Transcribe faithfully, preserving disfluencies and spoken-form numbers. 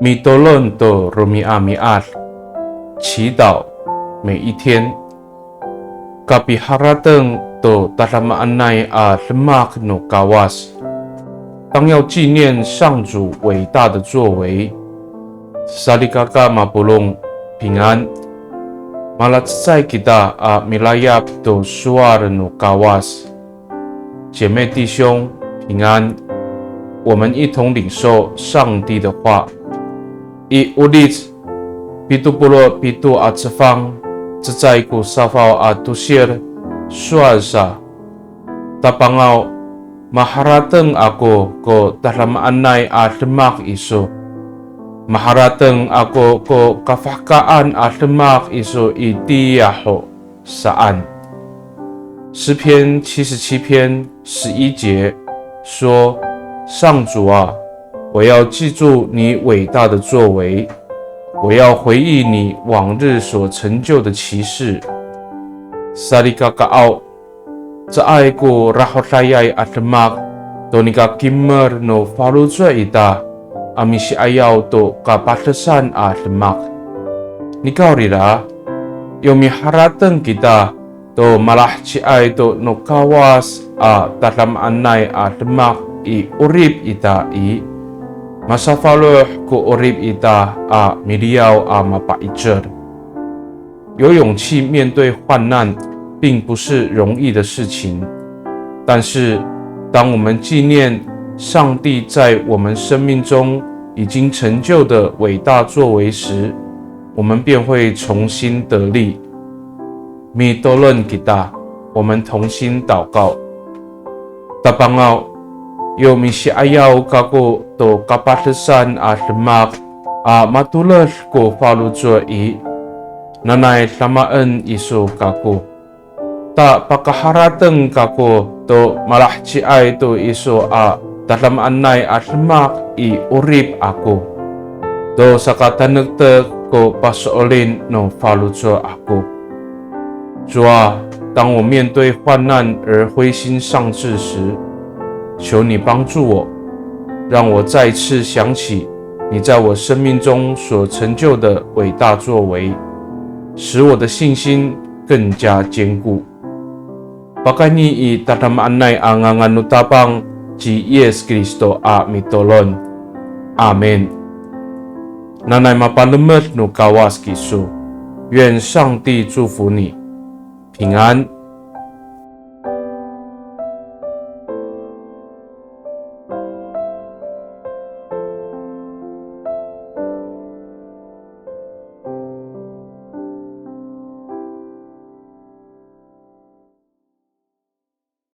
Mitolon to romi'ami'ad, 祈祷每一天。Kapiharateng to tadamaanay a demak no Kawas, 当要纪念上主伟大的作为。Salikaka mapolong, 平安。Malacecay kita a milayap to sowal no Kawas. 姐妹弟兄，平安。我们一同领受上帝的话。I Olic pito polo' pito a cefang, cecay ko safaw a tosir, sowal sa, Tapangaw, maharateng ako ko tadamaanay a demak iso. Maharateng ako ko kafahekaan a demak iso itiya ho saan. 诗篇七十七篇十一节说，上主啊，我要记住你伟大的作为，我要回忆你往日所成就的奇事。Salikakaaw, caay ko rahodayay a demak to nika kimer no faloco' ita a misi'ayaw to kapadesan a demak. Nikawrira, yo miharateng kita to malaheciay to no Kawas a tadamaanay a demak i 'orip ita i, masafaloh ko 'orip ita a miliyaw a mapa'icel. 有勇气面对患难，并不是容易的事情。但是，当我们纪念上帝在我们生命中已经成就的伟大作为时，我们便会重新得力。Mitolon kita，我们同心祷告。Tapangaw, yo misi'ayaw kako to kapadesan a demak a matoled ko faloco' i, nanay damaen iso kako. Ta pakaharateng kako to malaheciay to iso a tadamaanay a demak i 'orip ako, to sakatanektek ko paso'elin no faloco' ako. 主啊，当我面对患难而灰心丧志时，求你帮助我，让我再次想起你在我生命中所成就的伟大作为，使我的信心更加坚固。Pakayni i tadamaanay a ngangan no Tapang ci Yis Kristo a mitolon. Amin. Nanay mapalemed no Kawas kiso. 愿上帝祝福你，平安。